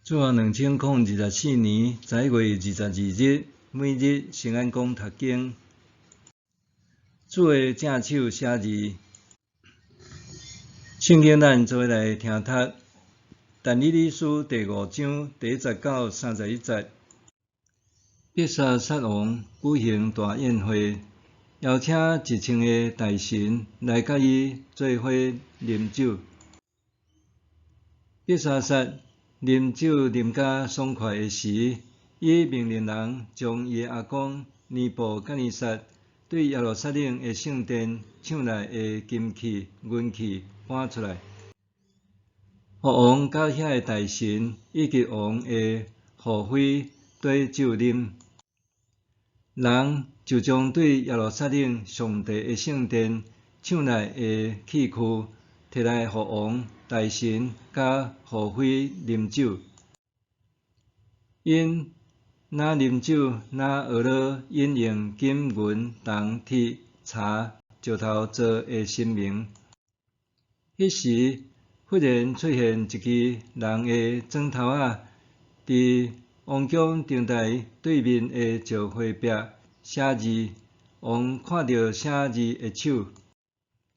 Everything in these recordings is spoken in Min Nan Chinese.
主後2024年11月22日，每日聖安講讀經。主的正手寫字，聖經咱做伙來聽讀。但以理書第五章第一節到31節。伯沙撒王舉行大宴會，邀請一千个大臣來佮伊做伙啉酒。伯沙撒啉酒啉甲爽快的時，伊命令人將伊的阿公尼布甲尼撒對耶路撒冷的聖殿搶來的金器、銀器搬出來，予王佮遐个大臣以及王的后妃綴酒啉。人就將對耶路撒冷上帝的聖殿搶來的器具，提來予王、大臣佮后妃啉酒。𪜶若啉酒，若學囉引用金銀銅鐵柴石頭做的神明。彼時，忽然出現一支人的指頭仔，佇王宮頂台對面的石花壁寫字。王看著寫字的手，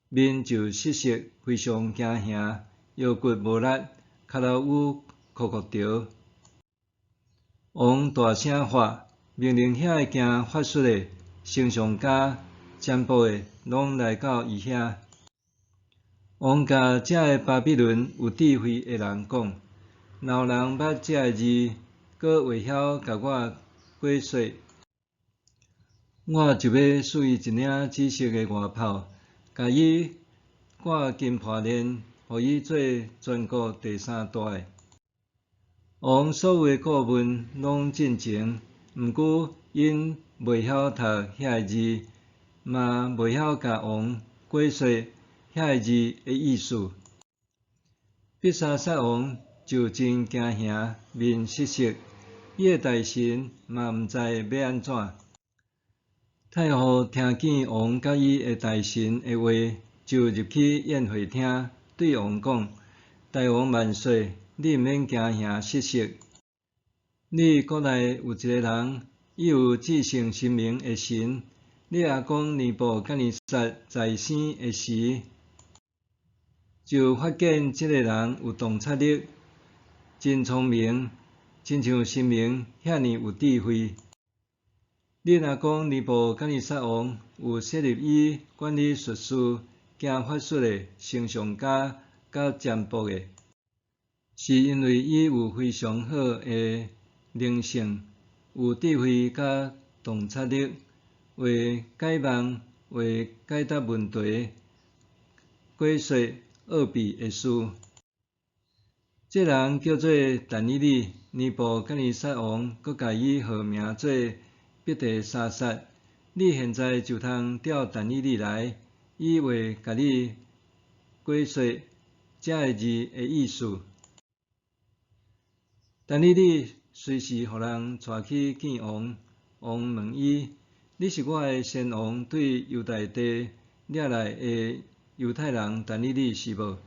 面就失色，非常驚嚇，腰骨無力，跤頭趺箍箍著。王大聲喊，命令遐个行法術的、星象家、占卜的，攏來到伊遐。王共遮个巴比倫有智慧的人講：若有人捌這个字，閣會曉共我解說，我就欲賜伊一領紫色的外袍，共伊掛金盤鏈，予伊做全國第三大的。王所有的顧問攏進前，毋過𪜶袂曉讀遐个字，嘛袂曉共王解說遐个字的意思。伯沙撒王就真驚嚇，面失色，伊的大臣嘛毋知欲按怎。太后聽見王佮伊的大臣的話，就入去宴會廳，對王講：大王萬歲！你毋免驚嚇失色。你國內有一个人，伊有至聖神明的神。你阿公尼布甲尼撒在生的時，就發現這个人有洞察力，真聰明，親像神明遐爾有智慧。恁阿公尼布甲尼撒王有設立伊管理術士、行法術的、星象家佮占卜的，是因為伊有非常好的靈性，有智慧佮洞察力，會解夢，會解答問題，解說奧秘的事。這人叫做但以理，尼布甲尼撒王閣共伊號名做伯特沙撒。你現在就通召但以理來，伊會共你解說這个字的意思。但以理隨時予人帶去見王，王問伊：你是我的先王對猶大地掠來的猶太人但以理是無？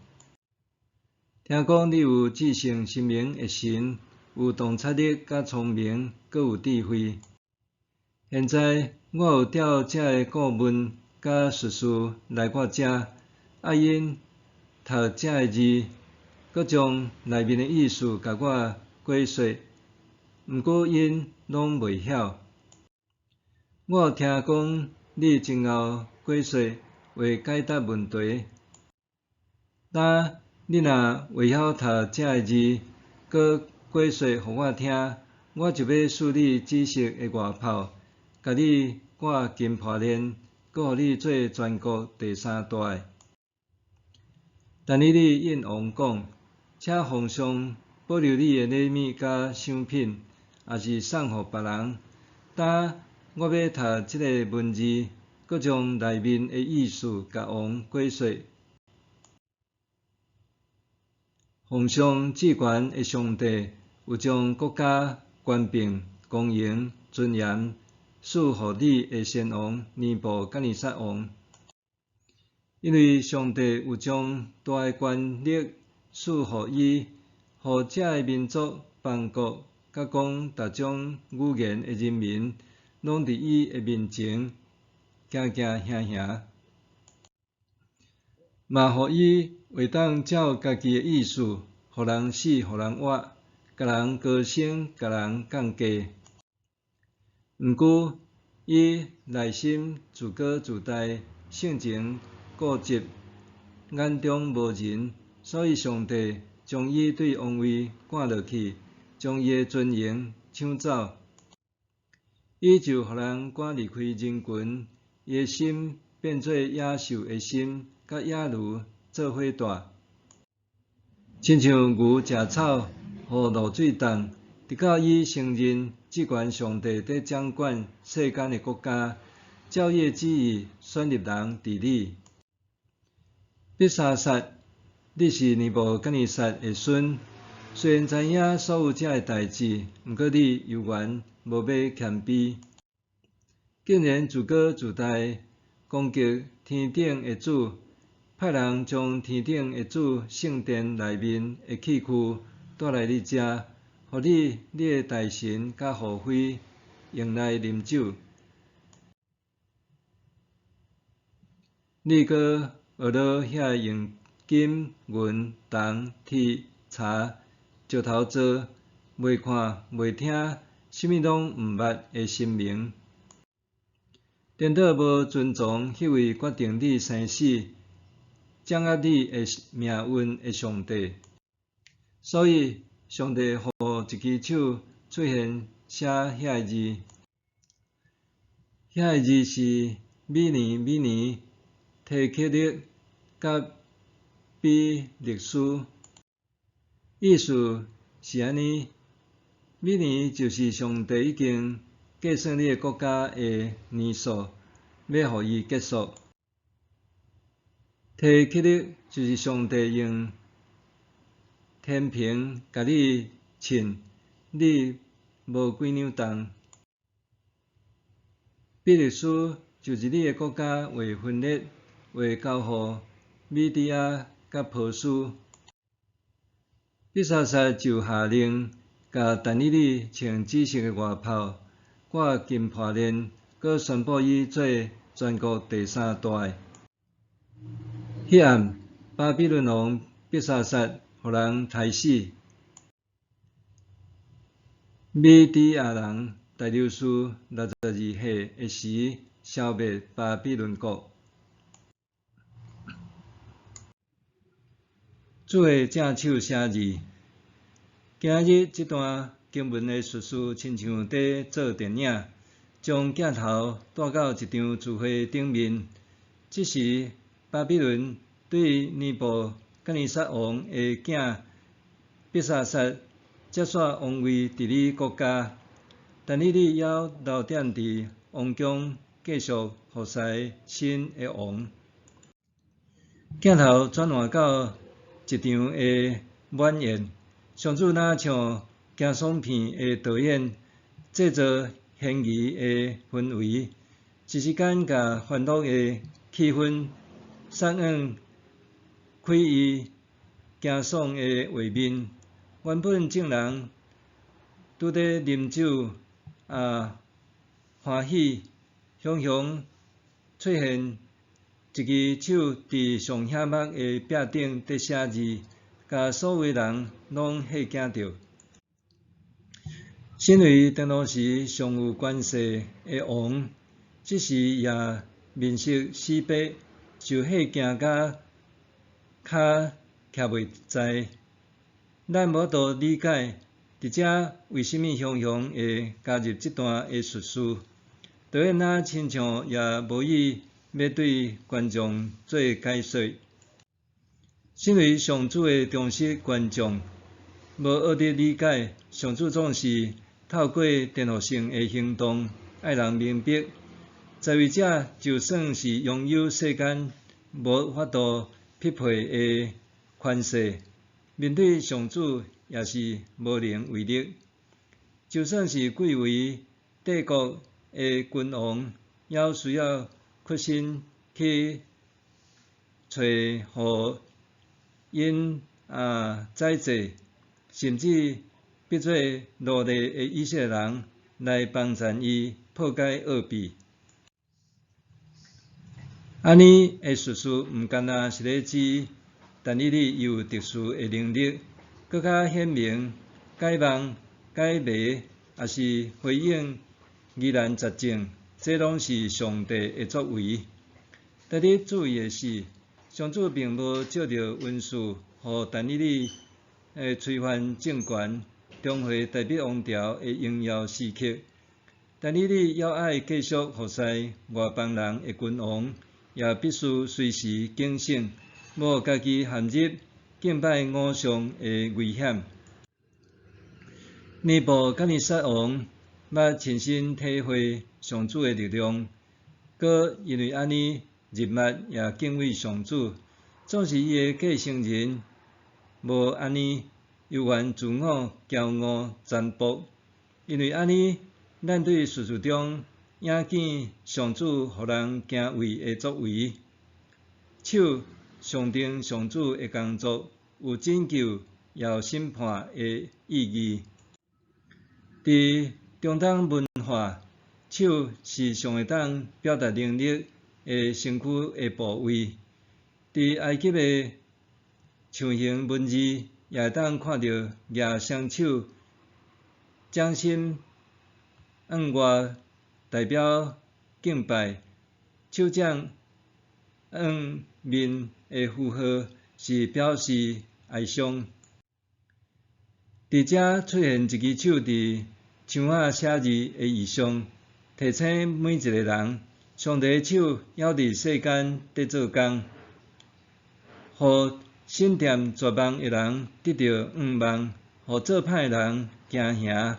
聽講你有至聖神明的神，有洞察力佮聰明，閣有智慧。現在我有召這个顧問佮術士來我遮，愛𪜶讀這个字，閣將內面的意思共我解說，毋過𪜶攏袂曉。我有聽講你真𠢕解說，會解答問題。今你若會曉讀這个字，閣解說予我聽，我就欲賜你紫色的外袍，共你掛金盤鏈，閣予你做全國第三大的。但以理應王講：請皇上保留你的禮物佮賞品，抑是送予別人。今我欲讀這个文字，閣將內面的意思共王解說。皇上至懸的上帝有將國家、權柄、光榮、尊嚴賜予你的先王尼布甲尼撒王，因為上帝有將大的權力賜予伊，予遮个民族、邦国，佮讲逐种语言的人民，拢伫伊的面前惊惊吓吓。嘛予伊会当照家己的意思，予人死，予人活，共人高升，共人降低。毋过，伊内心自高自大，性情固执，眼中无人，所以上帝将伊对王位赶落去，将伊的尊荣抢走。伊就予人赶离开人群，伊的心变做野兽的心，佮野驴做伙蹛，亲像牛食草，予露水冻，直到伊承认至悬上帝伫掌管世间的国家，照伊的旨意选立人治理。伯沙撒，你是尼布甲尼撒的孙，虽然知影所有这个代誌，毋過你猶原無欲謙卑，竟然自高自大，攻擊天頂的主，派人將天頂的主聖殿內面的器具帶來你遮，予你、你的大臣佮后妃用來啉酒。你閣學落遐个用金、銀、銅、鐵、柴、石頭做，袂看、袂聽，啥物攏毋捌的神明，顛倒無尊崇彼位決定你生死、掌握你的命運的上帝。所以，上帝予一支手出現寫遐个字，遐个字是米尼米尼提克勒佮比勒斯，意思是按呢：米尼就是上帝已經計算你的國家的年數，欲予伊結束；提克勒就是上帝用天平共你稱，你無幾兩重；比勒斯就是你的國家會分裂，會交予米底亞佮波斯。伯沙撒就下令，共但以理穿紫色的外袍，掛金破鏈，閣宣布伊做全國第三大的。彼暗，巴比倫王伯沙撒予人刣死。米底亞人大流士62歲的時，消滅巴比倫國。主的正手寫字。今日這段經文的敘事，親像佇做電影，將鏡頭帶到一場聚會頂面。這時，巴比倫對尼布甲尼撒王的囝伯沙撒接續王位治理國家，但以理猶留踮佇王宮繼續服侍新的王。鏡頭轉換到一場的晚宴，上主若像驚悚片的導演，製造懸疑的氛圍，一時間共歡樂的氣氛送往詭異驚悚的畫面。原本眾人拄咧啉酒啊歡喜，雄雄出現一支手佇上顯目的壁頂佇寫字，共所有人攏嚇驚著。身為當時上有權勢的王，這時也面色死白，受嚇驚甲跤徛袂在。咱無法度理解，佇遮為啥物雄雄會加入這段的敘事？導演若親像也無意欲對觀眾做解說。身為上主的忠實觀眾，無學得理解，上主總是透過顛覆性的行動，愛人明白，在位者就算是擁有世間無法度匹配的權勢，面對上主也是無能為力。就算是貴為帝國的君王，也需要屈身去揣予𪜶宰制。甚至逼做奴隸的以色列人來幫贊伊破解奧秘。按呢的敘事毋干焦是咧指但以理伊有特殊的能力，閣較顯明解夢、解謎，抑是回應疑難雜症，這攏是上帝的作為。值得注意的是，上主並無藉著恩賜予但以理推翻政權、重回大比王朝的榮耀時刻。但以理猶愛繼續服侍外邦人的君王，也必須隨時警醒，無家己陷入敬拜偶像的危險。尼布甲尼撒王捌親身體會上主的力量，閣因為按呢入捌也敬畏上主，總是伊的繼承人無按呢，猶原自我驕傲殘暴。因為按呢，咱對敘事中影見上主予人敬畏的作為，手象徵上主的工作有拯救也有審判的意義。佇中東文化，手是上會當表達能力的身軀的部位。佇埃及的象形文字也會當看著舉雙手，掌心向外代表敬拜，手掌向面的符號是表示哀傷。佇遮出現一支手佇牆仔寫字的異象，提醒每一個人，上帝的手猶佇世間佇做工，予身踮絕望的人得著向望，予做歹的人驚嚇，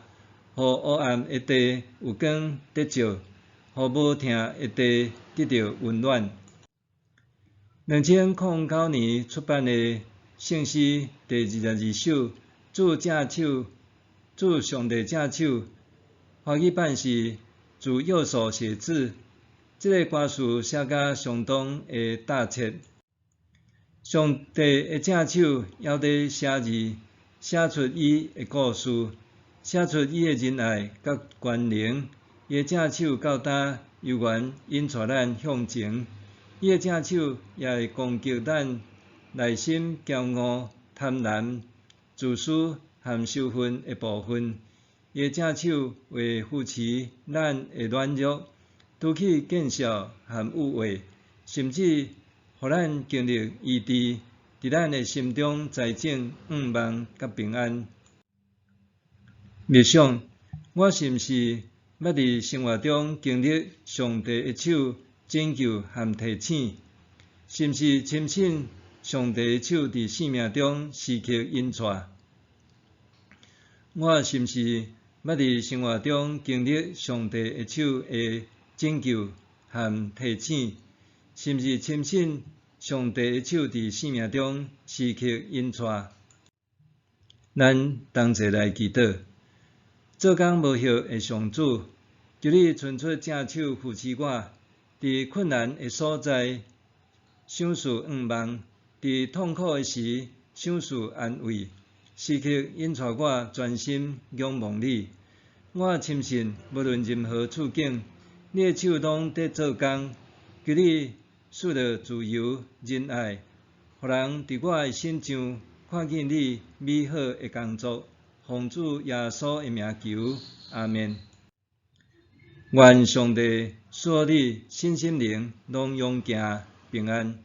予黑暗的地有光得照，予無疼的地得著溫暖。2009年出版的聖詩第22首《主正手》，主上帝正手，華語版是主右手寫字。這个歌詞寫甲相當的貼切。上帝的正手猶佇寫字，寫出伊的故事，寫出伊的仁愛佮權能。伊的正手到今猶原引帶咱向前。伊的正手也會攻擊咱內心驕傲、貪婪、自私和羞恨的部分。伊的正手會扶持咱的軟弱，除去見笑和誤會，甚至予咱經歷醫治，佇咱的心中栽種向望佮平安。默想，我是毋是捌佇生活中經歷上帝的手拯救和提醒？是毋是深信上帝的手佇生命中時刻引帶？我是毋是捌佇生活中經歷上帝的手的拯救和提醒？是毋是深信上帝的手佇生命中時刻引帶？咱同齊來祈禱。做工無歇的上主，求你伸出正手扶持我，佇困難的所在賞賜向望，佇痛苦的時賞賜安慰，時刻引帶我專心仰望你。我深信，無論任何處境，你的手攏佇做工。求你賜予自由、仁愛，予人佇我的身上看見你美好的工作。奉主耶穌的名求，阿們。願上帝賜予你身心靈攏勇健平安。